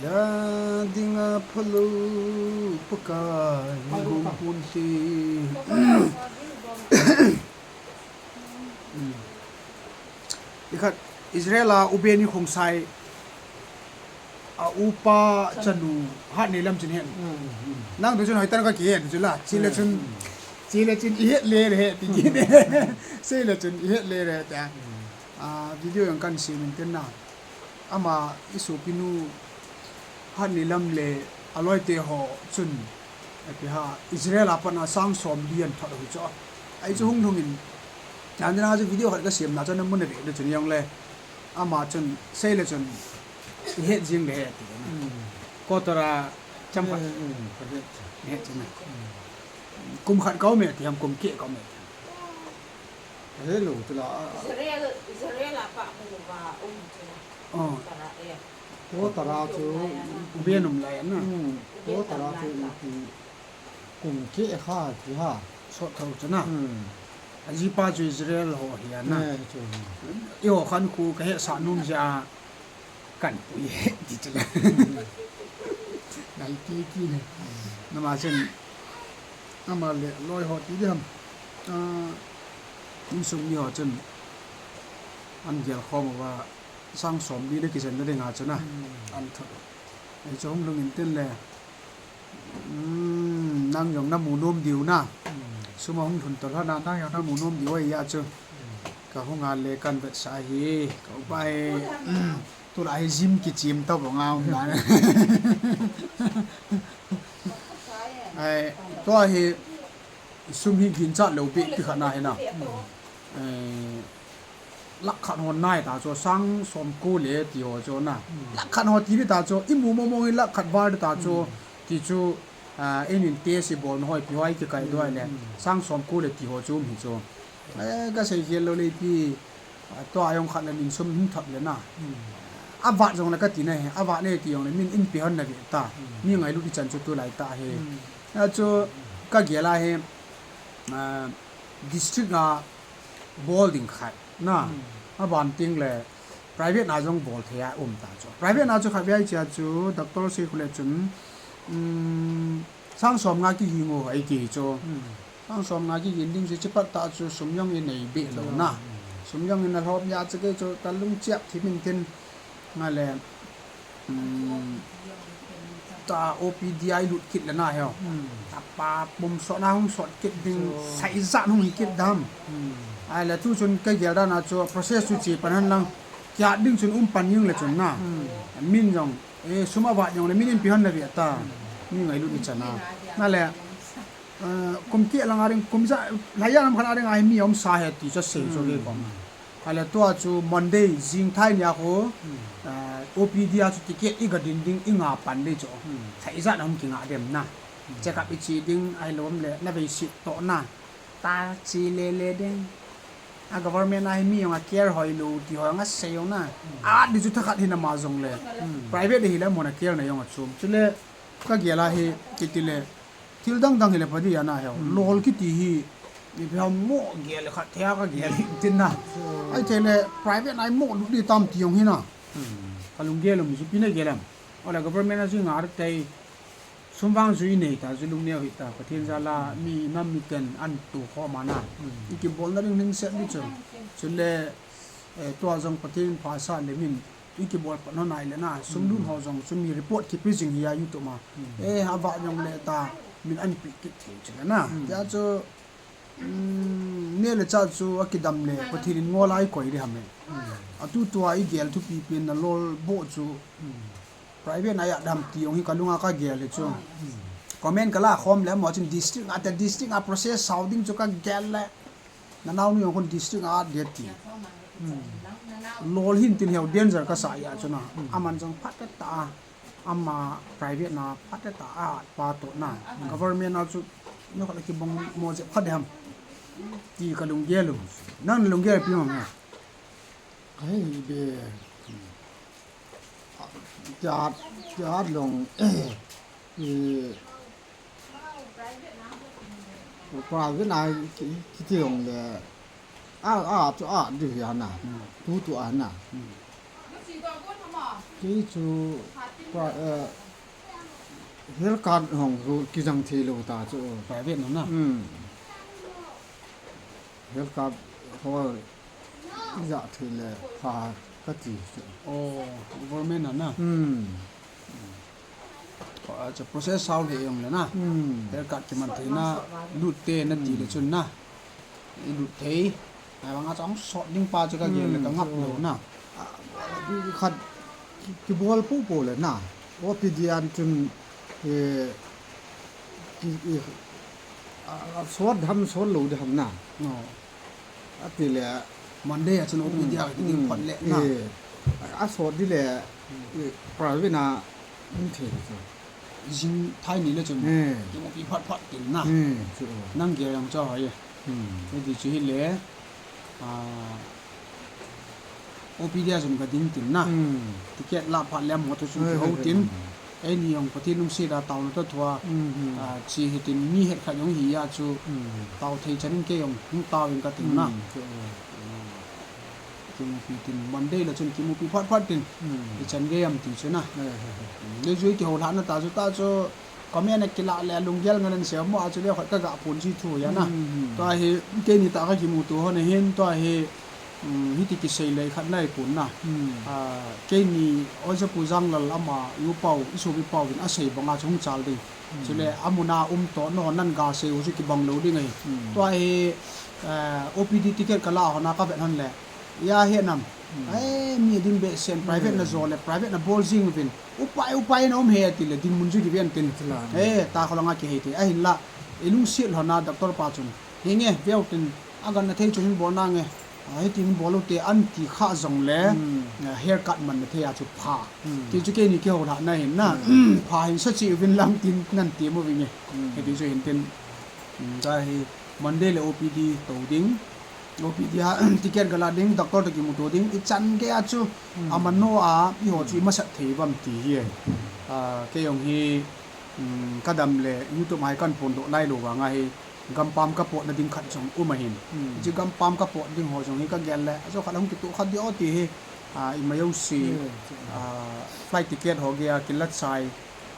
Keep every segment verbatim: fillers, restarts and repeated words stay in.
Dinga phalo Pakai gong pun si. Ikhat Israel a U Benny Khongsai a upa chanu hat ni lam chin hen. Nang tu chun hoitan ka kihet chu la. Chile chun, chile chun ihet le re ti kine. Seile chun ihet le re ta. A, video jong kan simin tin na. Ama isopinu hat ni lam le aloite ho chun, ipi ham, Israel a pat a sang som li an thot u chu. Ahi chu hung lhungin. Chan dina chu video khat ka siam na chun mun ve le chun jong le. Ama chun seile chun ihet jing le he ti na. Kotora cham khat. Ihet chu na. Kum khat kau me ti ham, kum keh kau me ti ham. Hello, tula. Israel, Israel a pa mu va um tula. Oh. Tara e. Ko tara chu. Uben um lai na. Hmm. Ko tara chu ipi kum keh kha ti ha. Sot thou chu na. Hmm. Ajipa chu Israel ho hi a na. Ne chu. Eiho khankho ka hesah nom jeh a. Kan pui he ti chu la. Ngai ti ti le. Nama chun. Ama le loi ho ti di ham. A, insung mi ho chun. An gel khom uva sang som li le kijen na ding a chun a. Hmm. An thot. Ei chu hung lhungin tin le. Hmm, nang jong na mu nom diu na. Hmm. Sum a hung lhun tolhon a, nang jong na mu nom diu ahi a chu. Hmm. Ka hung a le kan vetsah hi, ka upa hi, hmm, tulai hi gym kichim tabang a um dan. Ai, tua hi sum hi ginchat lou beh ti khat na hi na. Hmm. Eh, Lakh khat ho nai ta chu, sang som ko le ti ho chu na. Hmm. Lakh khat ho ti di ta chu, i mu mong mong in lakh khat val di ta chu, hmm, ti chu, a, in in test i bol na hoi pi hoi kikai, hmm, duai le. Hmm. Sang som ko le ti ho chu um hi chu. Eh, ka sei khel lou le pi, a, tua jong khat le min sum hin thap le na. Hmm. A vat jong le ka ti na he, a vat le ti jong le min in pi hon na ve ta. Hmm. Mi ngailut i chan chu tulai ta he. Hmm. A chu ka gel a he, a, district a bol ding khat na. Hmm. Aban ting le private na jong bol thei a um ta chu. Private na chu khat vei chia chu doctor sei khu le chun, um, sang som nga kigin ngo ahi ti chu. Hmm. Sang som nga kigin ding chu chipat ta chu sum jong i nei be lou na. Hmm. Sum jong i na lhom ya chu kei chu ka lung chiap thim in tin nga le. Hmm. Ta O P D a i lut kit le na heo. Hmm. Ta pa pum sot na hung sot kit ding. So, sai ijat hung hi kit dam. Hmm. Ai le tu chun ka gel dan a chu process chu chi pan han lang. Kia ding chun um pan jing le chun na. Hmm. Min jong, eh, sum a vat jong le min in pi hon na ve ta. Hmm. Mi ngailut i chan a. Na le, eh, kum keh lang a ding, kum ja, lai a lam khat a ding a hi mi um sa he ti chu sei chu, hmm, ke kom. Ahile tua chu Monday, jing thai nia khu, hmm, ah, O P D a chu ticket i ga din ding i nga pan ding chu. Hmm. Thei ijat a hung kinga dem na. Hmm. Check up i chi ding ahilou le na vei sit toh na. Ta chi le le ding. A government a hi mi jong a care hoi lou ti ho jong a sei jong na. Hmm. A di chu thakhat hi na ma jong le. Hmm. Private hi le mo na care na jong a chum. Chule ka gel a hi kiti le. Thil dang dang hi le pha di a na heo. Hmm. Lol kiti hi, ipi ham mo gel khat thei a ka gel hi tin na. Hmm. Ahi thei le private a i mo lut di tam ti jong hi na. Hmm. Ka lung gel um chu pi na gel am. Ole government a chu nga tei. Sum vang chu i nei ta, chu lung neo hi ta. Pathen jal a mi nam mi ten an tu kho ma na. Hmm. I kibol na ding hing set ni chu. Chule, eh, tua jong Pathen pha sa le min. I kibol pat hon nai le na, sum lut, hmm, ho jong chu mi report kipe jing hi a YouTube a. Hmm. Eh, a vat jong le ta, min an pi kit thei chu le na. Hmm. Tia chu, um, ne le cha chu a kidam le, Pathen in ngol a i koi di ham e. Hmm. A tu tua i gel thupi pen na lol bo chu. Hmm. Private na ya dam ti jong hi ka lung a ka gel hi chu. Hmm. Comment ka la khom le mo chun district a te district a process sao ding chu ka gel le. Na nao nu jong khun district a at det ti. Hmm. Lol hin tin heo danger ka sa ya chu na. Hmm. Aman jong phat ta. Ama private na phat ta a pa to na. Hmm. Government a chu no khat kibong mo je phat ham. Ti ka lung gel um. Nang lung gel pi mo na. Ai be. Cha, cha long. Eh, private na ki, kiti jong le. A, a, chu a, di hi a na. Hmm. Tu, tu a na. Hmm. Kei chu Health card hong kijang thei lou ta chu. Private na na. Hmm. Health card ho ija thei le pha kati chu. Oh, government na na. Hmm. Acha process sao le jong le na. Hmm. Health card kiman thei na, lut te na ti le chun na. I lut thei. Ai vang a chang sot ding pa chu ka gel le ka ngap lou na. Khat kibol pu pu le na. O P D an chun, eh, ki, eh, a, a sot ham sot lou de ham na. No. Ati le. Monday a chun O P D a ka ti ding phot le na. Eh, a sot di le, eh, private na, um thei le chu. Jing thai ni le chun. Eh. Kimupi phat phat tin na. Eh, chu. Nang gel jong chu hoi. Hmm. Hiti chu hi le, ah, O P D a chun ka ding tin na. Hmm. Ticket la phat le mo to chun ki ho tin. Eini jong Pathen lungset a taona toh thua. Hmm, hmm. Ah, chi hitin mi het khat jong hi a chu. Hmm. Tao thei chan in kei jong hung tao in ka tin na. Hmm, chu. Kimupi tin Monday le chun kimupi phat phat tin. Hmm. Ichan gei am ti chu na. Eh, eh, eh. Hmm, le jui kihoulhah na ta chu ta chu. Comment a kilah le lunggel ngen an sei mo a chu le khat ka ga phone ji thu ya na. Hmm, hmm. Tua hi keini tah ka kimuto ho na hin tua hi, um, hiti kisei le khat nai pon na. Hmm. Ah, keini Oja Pu Janglal ama i u pau, i sopi pau in a sei bang a chu hung chal ding. Hmm. Chule amun a um to no nan ga sei u chu kibang lou ding ahi. Hmm. Tua hi, eh, O P D ticket ka la ho na ka vet hon le. Ya he nam. Hmm. Ai, mi ding behseh in private na jo le, private na bol jing uvin. Upai, upai na um he ti le, dinmun chu kiven tin. Chula. Eh, ta kholanga kihei te. Ahin la, i lungset lhon a doctor pa chun. Hi nge, veu tin, a gan na thei chu hin bol na nge. A, hiti hin bol u te an ti kha jong le, hmm, eh, haircut man na thei a chu pha. Hmm. Ti chu keini kihoulhah na hin na. Hmm. Pha hin sa chi uvin lang tin nan ti mo vinge. Hmm. Hiti chu hin tin. Hmm, ta hi Monday le O P D to ding. O P D a ticket ka la ding, doctor toh kimuto ding, ichan gei a chu, hmm, amano a, i ho chu i masat thei uvam ti hi. Ah, kei jong hi, um, ka dam le YouTube a hi kan phondoh nai lou vang a hi, gampam ka potna ding khat jong um ahin. Hmm. Hiche gampam ka pot ding ho jong hi ka gel le, ajo khat hung kitoh kha diu ti hi, ah, ima jouse, hmm, ah, flight ticket ho gei a kilat chai,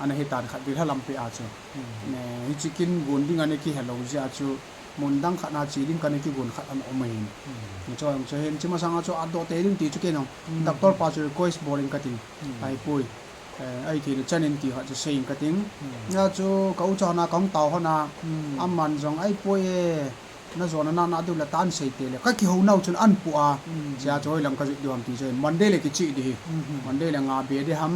ana hi tan khat bil ha lampi a chu. Hmm. Ne, hiche kin gon ding ana kihe lou jeh a chu, mun dang khat na che ding kana kigon khat ana um ahin. Hmm. Hiche jong chu hin, hiche masang a chu adoh tei ding ti chu kei nong. Hmm. Doctor pa chu request bol in ka ting. Hmm. Ahipoi. Eh, ahi thei le chan in ti khat chu sei in ka ting. Hmm. Hia chu ka u cha hon a ka hung tao hon a, hmm, aman jong ahipoi e, na jona na na diu le tan sei te le. Ka kihou nau chun an pu a. Hmm. Chia chu hoilang ka jut diu ham ti chu hin. Monday le kiche di hi. Hmm. Monday le nga be di ham.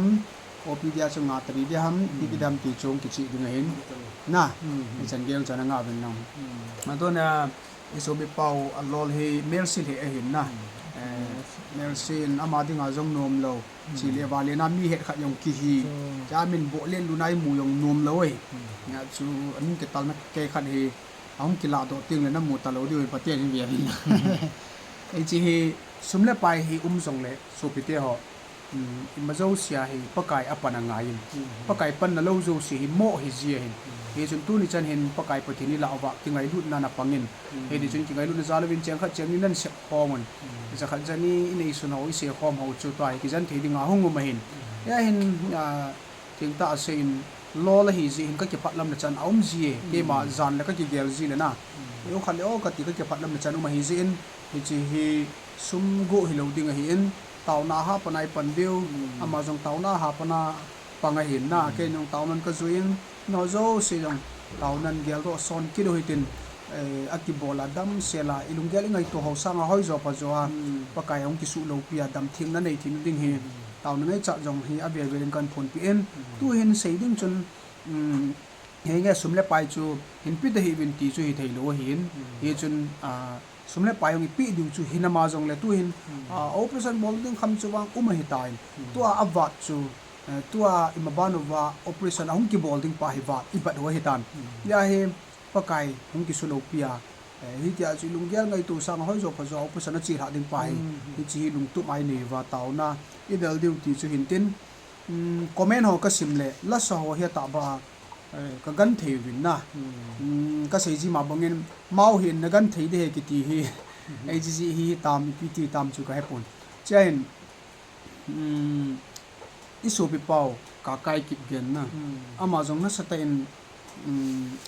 O P D a chu nga tari di ham, hmm, ti di ham ti chu kiche ding ahin. Na, hmm, hmm, ichan gei chan a nga uvin lang. Hmm. Ato na, i sopi pau a lol hi Mercy le ahin na. Hmm. Eh, Mercy in ama dinga jong nom lou. Hmm. Chi le va le na mi het khat jong kihi. Hmm. Cha min bo le lu nai mu jong nom lou e. Hmm. Nia chu anung kital na kei khat hi. Ahung kila doh ting le na mu ta lou diu Pathen in ve ahin. Hiche hi sum le pai hi um jong le sopi te ho. Um, ima jouse a hi Pakai a pan angai in. Hmm. Pakai panna lou jouse hi mo hi ji ahin. Hmm. Hichun tuni chan hin Pakai Pathen ila uva kingailutna na pang in. Hmm. Hiti chun kingailutna jal uvin cheng khat cheng ni nan sep khom un. Hmm. Ija khat ja ni i neisun ho, i se khom ho chu tua hi kijen thei dinga hung um ahin. Hmm. Hia hin, ah, thengtah a sei in lol ahi jeh hin ka kiphatlamna chan a um ji e. Hmm. Keima jan le ka kigel ji le na. Hmm. Ei o khat le o kati ka kiphatlamna chan um ahi jeh in, hiche hi sum go hilou ding ahin, taona a ha pan a i pan diu, hmm, ama jong taona a ha pan a pang ahin na, hmm, kei jong taonan ka jui in, nao jouse jong taonan geldoh son kit u hitin, eh, akibol a damsel a, i lunggel i ngaito ho sanga hoi jo pha jo a, hmm, Pakai hung kisuh loupi a, damtheina nei theina ding hi, hmm, taona neichat jong hi avel vel in kan phonpi in, hmm, tu hin sei ding chun, um, Henge sum le pai chu hin pe tahih uvin ti chu hithei lou ahin. Hmm. Hichun, ah, sum le pai hung i pe diu chu hinam a jong le tu hin, hmm, ah, operation bol ding kham chu vang um ahitan. Hmm. Tua avat chu, eh, tua ima ban uva operation ahung kibol ding pa hi vat i bat u ahitan. Hmm. Hia hi Pakai hung kisuh loupi a, eh, hitia chu i lunggel ngaito sanga hoi jo pha jo operation a chelhah ding pa hi. Hmm. Hiche hi lungtup a i nei uva taona i del diu ti chu hin tin, um, comment ho ka sim le, lasa ho hi atahbeh a, eh, ka genthei uvin na. Hmm. Um, ka sei ji ma bangin, mao hin na genthei ding ahi kiti hi. Hmm. Ei ji ji hi tam, ipi ti tam chu ka hepon. Chuin, um, i sopi pau, Kakai Kipgen na. Hmm. Ama jong nasatah in, um,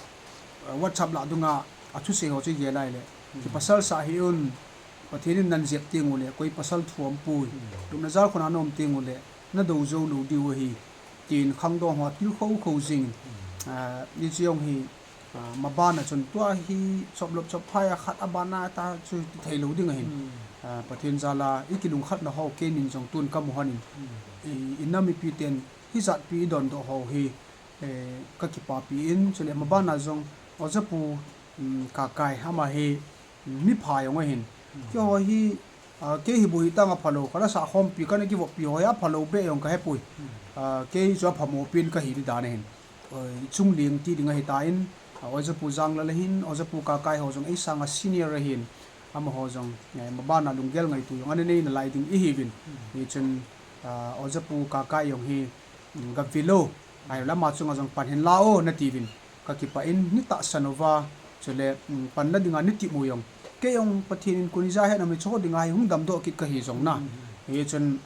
WhatsApp lah dunga athusei ho chu igel lai le. Hmm. Kipasal sah hih un, Pathen in nan jep teng ule, koi pasal thu aumpoi. Hmm. Lupna jal khun a na um teng ule, na dou jou lou diu ahi, tin khangdong ho atil khou khou jing. Hmm. Ah, hiche jong hi, ah, maban a chun tua hi choplop chopphai a khat a ban a ta chu ti thei lou ding ahin. Hmm. Ah, Pathen jal a i kilungkhatna ho keinin jong tun ka mu hon in. Hmm. I, i nam mipi ten hijat pi i dondoh ho hi, eh, ka kipapi in, chule maban a jong Oja Pu, um, Kakai ama hi, um, mipha jong ahin. Hmm. Keiho hi, ah, kei hi bu hi tang a phalou, ka la sa khompi, ka na kivoppi ho hi aphalou beh jong ka hepoi. Hmm. Ah, kei chu aphamopi in ka hi di dan ahin. Oi, chungling ti ding ahi tan, ah, Oja Pu Janglal ahin, Oja Pu Kakai ho jong ei sanga senior ahin, amaho jong, eh, maban a lunggel ngaitu jong ana nei nalai ding ihiuvin. Hmm. Hichun, ah, Oja Pu Kakai jong hi, um, gavil o, ahilou le ama chunga jong pan hen la o natiuvin, ka kipah in nei tahsan uva, chule, um, panna dinga nei temu jong. Kei jong Pathen in koi ja het na mi cho dinga hi hung damdoh kit ka hi jong na. Hmm. Hichun,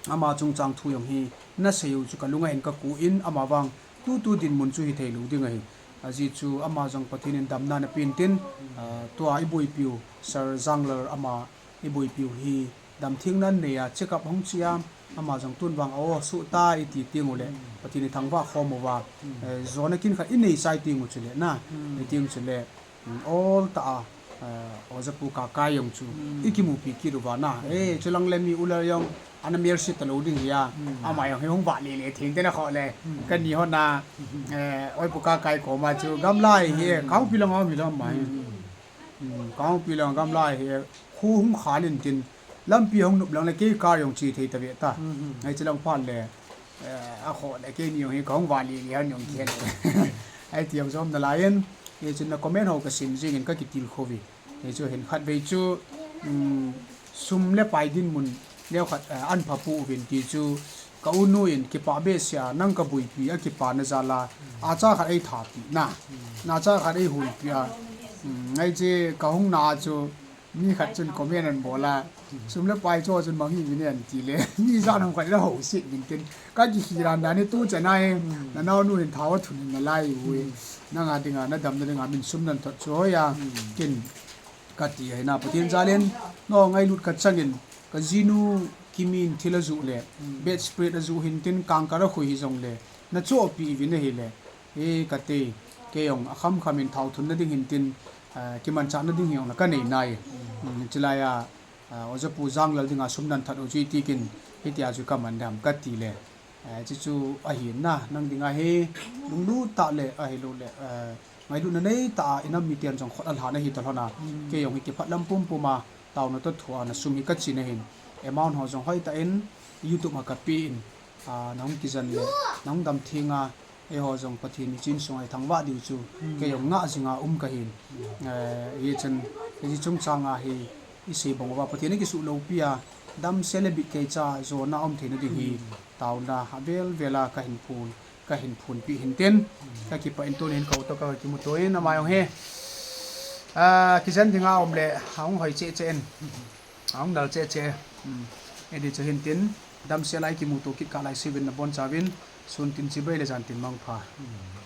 ama chungchang thu jong hi nasei u chu ka lunga hin ka ku in, ama vang tutu dinmun chu hithei lou ding ahi. Ajeh chu ama jong Pathen in damna ana pen tin, ah, tua i boipiu Sir Janglal ama i boipiu hi damthengna nei a check up hung chi a, ama jong tun vang aw suh ta i ti teng ule, Pathen i thangvah khom uva, eh, jona kin khat i nei chai teng u chule na, i teng chule, um, ol tah a, eh, Oja Pu Kakai jong chu, hmm, i kimupi kit uva na. Eh, chulang le mi u le jong, ana mercy talou ding hi a. Hmm. Ama jong hi hung vah lele theng te na kho le. Hmm. Kani hon a, hmm, eh, Oi Pu Kakai koma chu gamla hi, hmm, ka hung pi lang a mi lang ma hi. Hmm. Hmm, ka hung pi lang gamla hi, khu hung khan in tin, lampi hung nop lang le kei car jong che thei ta ve ta. Hmm. Ai chulang phat le, eh, a kho le keini jong hi ka hung vah lele hon jong khen. Ai ti jong jom nalai in, hichun na comment ho ka sim jing in ka kitilkhou ve. Hichu hin khatvei chu, um, sum le pai dinmun neokhat, eh, an pha pu uvin ti chu ka u nu in kipah behseh a nang ka boipi a kipana jal a, acha khat ei thapi na. Acha khat ei huipi a. Um, ngai che ka hung na chu mi khat chun comment an bol a, sum le pai chu chun mang hi vin e an ti le. Mi jan hung khat la ho sit vin tin. Ka kikhilan dan hi tu chan a hi, hmm, na naonu hin thao a thun in nalai u e. Hmm. Nanga dinga, na damna dinga, min sum nan thot chu hoi a. Hmm. Ken ka ti ahi na, Pathen jal in, na ngailut ka chang in, ka jinu kimin thil a ju le, hmm, bedspread a ju hin tin kangkal a khui hi jong le, na chohpi vin ahi le. E ka te, kei jong a kham kham in thao thunna ding hin tin, ah, kimanchahna ding hi jong le ka nei nai. Hmm, chulai a, ah, Oja Pu Janglal dinga sum nan thot u chu i ti kin, hitia chu ka man dem ka ti le. Eh, chuchu ahi na, nang dinga hi lunglut tah le, ahilou le, eh, ngailutna nei tah a i nam miten jong khut a lhan ahi ta lhon a. Hmm. Kei jong hi kipah lam pumpum a, taona toh thua na sum hi ka chin ahin. Amount ho jong hoi tah in, YouTube a ka pe in, ah, na hung kijen le, na hung damtheng a, eiho jong Pathen in i chin sunga i thangvah diu chu, hmm, kei jong ngah jing a um ka hin. Hmm. Eh, hichun, hiche chungchang a hi, i sei bang uva Pathen in kisuh loupi a, damsel le bit keicha jona um theina ding hi, hmm, taona a vel vel a ka hin phun, ka hin phunpi hin tin, hmm, ka kipah in tun hin ka u toh ka kimuto in ama jong hi, ah, kijen dinga um le, hung hoi cheh cheh in, hung dal cheh cheh, hmm, e di chu hin tin, damsel a i kimuto kit kah lai seh uvin na boncha uvin, sun tin chibai le jan tin mangpha. Hmm.